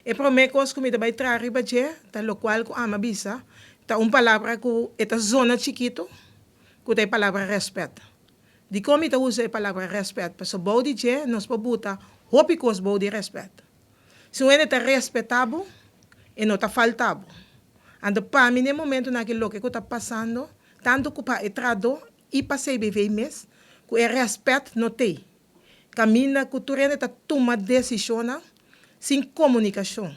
E promé kos ku mi ta bai traha riba dje ta lokual ku ami a bisa, ta un palabra ku e ta zona chikitu, ku ta e palabra rèspèt. Dikon mi ta usa e palabra rèspèt? Pasobra bou di dje nos por buta hopi kos bou di rèspèt. Si un hende ta respetá bo, e no ta falta bo. Anto pa mi na e momentunan aki loke ku ta pasando, tantu ku pa e trahadó i pa CBV mes, ku e rèspèt no t'ei. Kaminda ku tur hende ta tuma desishonnan sin komunikashon,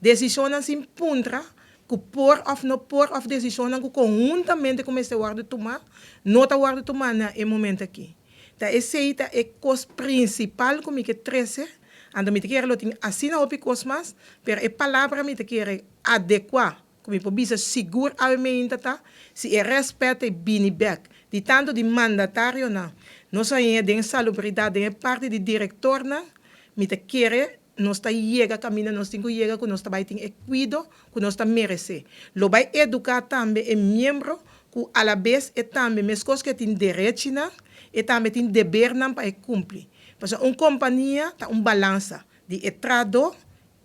desishonnan sin puntra ku por òf no por òf desishonnan ku konhuntamente ku mester wòrdu tumá, no ta wòrdu tumá na e momento aki. Ta esei ta e kos prinsipal ku mi ke trese, anto mi ta kere lo tin asina hopi kos mas, pero e palabra mi ta kere adekuá Ku mi por bisa sigur awe meinta ta, si e rèspèt ei bini bèk di tantu di mandatarionan, nos a haña den salubridat den e parti di direktornan, mi ta kere nos ta yega kaminda nos tin ku yega ku nos ta bai tin e kuido ku nos ta meresé. Lo bai eduká tambe e miembro ku alabes e tambe meskos ku e tin derechinan, e tambe tin debernan pa e kumpli. Pasobra un kompania ta un balansa di e trahadó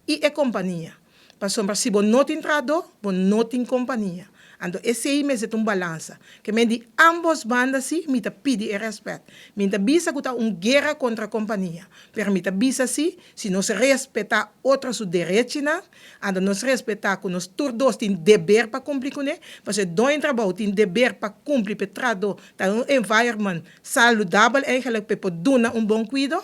i e kompania. Pasobra si bo no tin trahadó, bo no tin kompania. Anto esei mester ta un balansa. Ke men di ambos banda si mi ta pidi e rèspèt. Mi ta bisa ku ta un guera kontra kompania, pero mi ta bisa si, si nos respetá otro su derechinan, anto nos respetá ku nos tur dos tin deber pa kumpli kuné, pasobra e doño di trabou tin deber pa kumpli pa e trahadó ta un environment saludabel eigenlijk pa e por duna un bon kuido.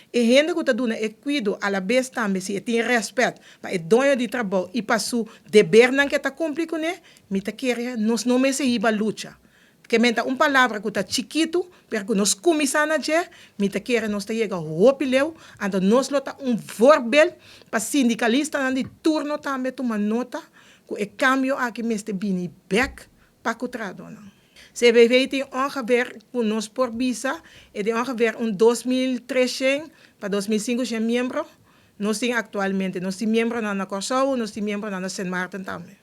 E hende ku ta duna e kuido alabes tambe si e tin rèspèt pa e doño di trabou i pa su debernan ku e ta kumpli kuné, mi ta kere nos no mester hiba lucha. Ke men ta un palabra ku ta chikitu, pero ku nos kuminsá na dje, mi ta kere nos ta yega hopi leu, anto nos lo ta un voorbeeld pa sindikalistanan di turno tambe tuma nota ku e kambio aki mester bini bèk pa ku trahadónan. CBV tin ongeveer, ku nos por bisa, e tin ongeveer un 2300 pa 2500 miembro nos tin aktualmente. Nos tin miembronan na Kòrsou, nos tin miembronan na Sint Maarten tambe.